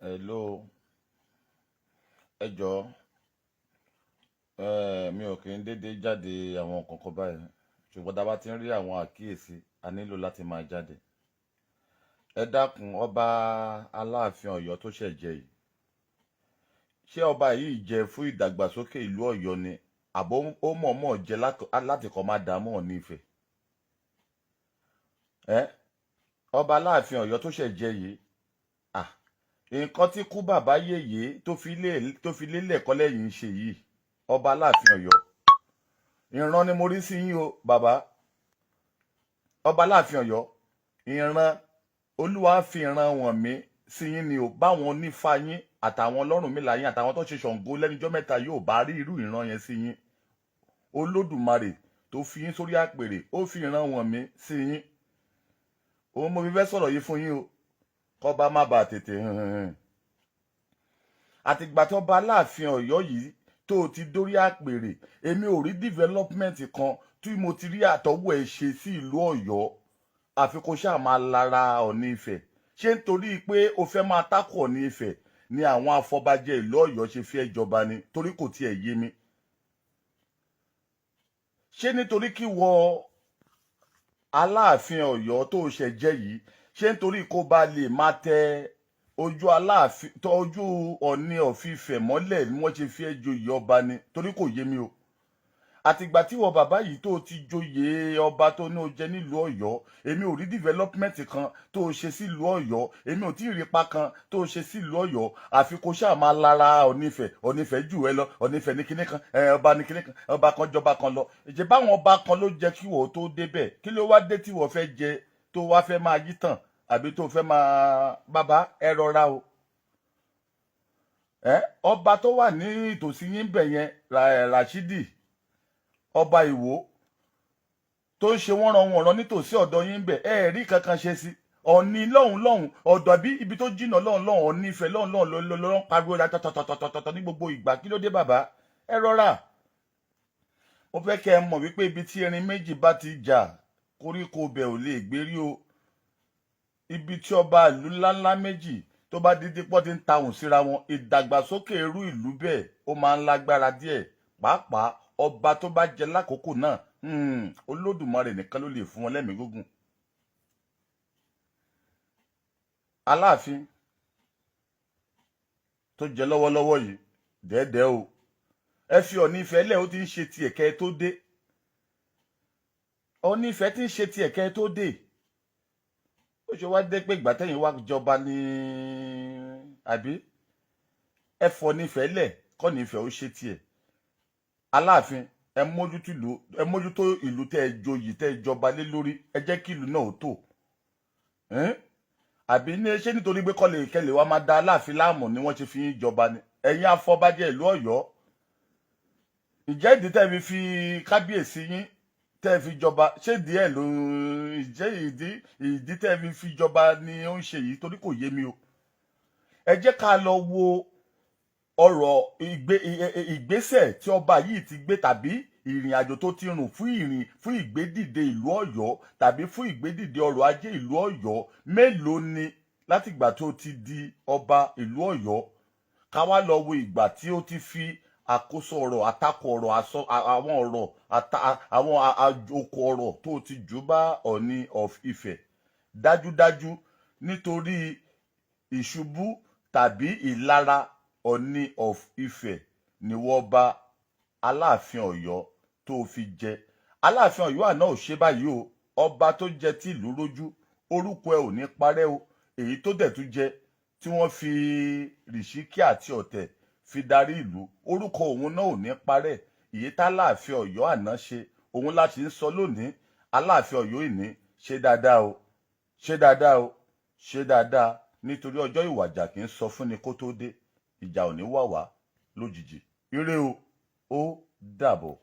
Hello, ẹ jọ̀ọ́, mi ò kí ń dédé jáde àwọn nǹkan kan báyìí, ṣùgbọ́n tá a bá ti ń rí àwọn àkíyèsí, a nílò láti máa jáde. Ẹ dákun, ọba Aláàfin Ọ̀yọ́ tó ṣẹ̀ jẹ yìí, ṣé ọba yìí jẹ fún ìdàgbàsókè ìlú Ọ̀yọ́ ni, àbó ó mọ̀ọ́mọ̀ jẹ láti kọ́ máa dààmú Ọọ̀ni Ifẹ̀? Ẹ ọba Aláàfin Ọ̀yọ́ tó ṣẹ̀ jẹ yìí, ah, nǹkan tí kú bàbá yèyé tó fi lélẹ̀ kọ́ lẹ́yìn ń ṣe yìí. Ọba Aláàfin Ọ̀yọ́, ìran ni mo rí sí yín o, bàbá ọba Aláàfin Ọ̀yọ́. Ìran Olúwa fi ìran wọ̀n mí sí yín ni o. Báwọn onífá yín àtàwọn Ọlọ́runmìlà yín àtàwọn tó ṣe Ṣàngó lẹ́nujọ́ mẹ́ta yóò bá rí irú ìran yẹn sí yín. Olódùmarè tó fi yín sórí àpèrè, ó fi ìran wọ̀n mí sí yín. Òun mo fi fẹ́ sọ̀rọ̀ yìí fún yín o, kọ́ba má bàa tètè hàn. Àtìgbà tó bá Aláàfin Ọ̀yọ́ yìí tó o ti dórí àpèrè, èmi ò rí development kan tí mo ti rí àtọwọ́ ẹ̀ ṣe sí ìlú Ọ̀yọ́, àfi kó ṣáà máa lara Ọ̀ọ̀ni Ifẹ̀. Ṣé nítorí pé o fẹ́ máa tákù Ọ̀ọ̀ni Ifẹ̀ ni àwọn afọbajẹ ìlú Ọ̀yọ́ ṣe fi ẹ́ jọba ni? Torí kò tiẹ̀ yé mi. Ṣé nítorí kí wọ Aláàfin Ọ̀yọ́ tó ṣẹ̀ jẹ́ yìí, ṣé nítorí kó bá lè máa tẹ ojú Aláàfin tó ojú Ọ̀ọ̀ni of Ifẹ̀ mọ́lẹ̀ ni wọ́n ṣe fi ẹ́ joyè ọba ni? Torí kò yé mi o. Àtìgbà tí wọ bàbá yìí tó ti joyè ọba tó ní o jẹ nílùú Ọ̀yọ́, èmi ò rí development kan tó o ṣe sílùú Ọ̀yọ́. Èmi ò tí ì rí ipa kan tó o ṣe sílùú Ọ̀yọ́, àfi kó ṣáà máa lara Ọ̀ọ̀ni Ifẹ̀. Ọ̀ọ̀ni Ifẹ̀ jù ẹ lọ, Ọ̀ọ̀ni Ifẹ̀ ní kinní kan, ẹ ọba ní kinní kan, ọba kan jọba kan lọ. Ìjẹ́ báwọn ọba kan ló jẹ́ kí wọ́n tó débẹ̀? Kí ló wá dé tí wọ́n fẹ́ jẹ tó wá fẹ́ máa yí tàn àbí tó fẹ́ máa? Bàbá, ẹ rọra o. Ẹ ọba tó wà ní ìtòsí yín bẹ̀ yẹn, Rashidi ọba Ìwó, tó ń ṣe wọ́nranwọ̀nran nítòsí ọ̀dọ̀ yín bẹ̀, ẹ rí kankan ṣe sí Ọ̀ní lọ́hùn lọ́hùn ọ̀dọ̀ bí ibi tó jìnnà lọ́hùn lọ́hùn. Ọ̀ní Ifẹ̀ lọ́hùn lọ́hùn lọ́hùn pariwo tọ̀tọ̀tọ̀tọ̀tọ̀ ní gbogbo ìgbà. Kí ló dé, bàbá? Ẹ rọra. Mo fẹ́ kẹ́ ẹ mọ̀ wípé ibi tí erin méjì bá ti jà, koríko bẹ̀ ò lè gbérí o. Ibi tí ọba ìlú ńláńlá méjì tó bá dídí pọ́ ti ń tahùn síra wọn, ìdàgbàsókè irú ìlú bẹ́ẹ̀ ó máa ń lágbára díẹ̀. Pàápàá ọba tó bá jẹ lákòókò náà, Olódùmarè nìkan ló lè fún wọn lẹ́mìí gígùn. Aláàfin tó jẹ lọ́wọ́lọ́wọ́ yìí dẹ́ẹ́dẹ́ o, ẹ fi Ọọ̀ni Ifẹ̀ lẹ̀. Ó ti ń ṣe tiẹ̀ kẹ́ ẹ tó dé. Ọọ̀ni Ifẹ̀ ti ń ṣe tiẹ̀ kẹ́ ẹ tó dé. Ó ṣe wá dé pé ìgbà tẹ́yìn wá jọba ní àbí? Ẹ fọ nífẹ̀ẹ́ lẹ̀, kọ́ nífẹ̀ẹ́ ó ṣe tiẹ̀. Aláàfin, ẹ mójútó ìlú, ẹ mójútó ìlú tẹ́ ẹ joyè, tẹ́ ẹ jọba lé lórí. Ẹ jẹ́ kí ìlú náà ó tò. Àbí ní ṣé nítorí pé kọ́lé ìkẹlẹ̀ wa máa da Aláàfin láàmú ni wọ́n ṣe fi ń jọba ni? Ẹ̀yin afọbajẹ ìlú Ọ̀yọ́, ìjẹ́ ìdí tẹ́ fi fi kábíyèsí yín tẹ́ fi jọba, ṣé díẹ̀ ló ìjẹ́ ìdí tẹ́ fi fi jọba ni ó ń ṣe yìí? Torí kò yé mi o. Ẹ jẹ́ ká lọ wo ọ̀rọ̀ ìgbésẹ̀ tí ọba yìí ti gbé tàbí ìrìn àjò tó ti rùn fún ìrìn fún ìgbédìde ìlú Ọ̀yọ́ tàbí fún ìgbédìde ọrọ̀ ajé ìlú Ọ̀yọ́. Mélòó ni látìgbà tó ti di ọba ìlú Ọ̀yọ́? Ká wá lọ wo ìgbà tí ó ti fi àkóso ọ̀rọ̀, àtakò ọ̀rọ̀, àsọ àwọn ọ̀rọ̀, àwọn àjòkò ọ̀rọ̀ tó ti jù bá Ọọ̀ni of Ifẹ̀. Dájúdájú, nítorí ìṣubú tàbí ìlara Ọọ̀ni of Ifẹ̀ ni wọ́n bá Aláàfin Ọ̀yọ́ tó fi jẹ. Aláàfin Ọ̀yọ́ àná ò ṣe báyìí o. Ọba tó jẹ tí ìlú rójú, orúkọ ẹ ò ní parẹ́ o. Èyí tó dẹ̀ tún jẹ tí wọ́n fi rìṣíkí àti ọ̀tẹ̀ fi darí ìlú, orúkọ òun náà ò ní parẹ́. Èyí táláàfin Ọ̀yọ́ àná ṣe, òun láti ń sọ lónìí. Aláàfin Ọ̀yọ́ ìní, ṣe dáadáa o, ṣe dáadáa o, ṣe dáadáa, nítorí ọjọ́ ìwàjà kì í sọ fúnni kó tó dé. Ìjà ò ní wà wá lójijì. Ire o, ó dàbọ̀.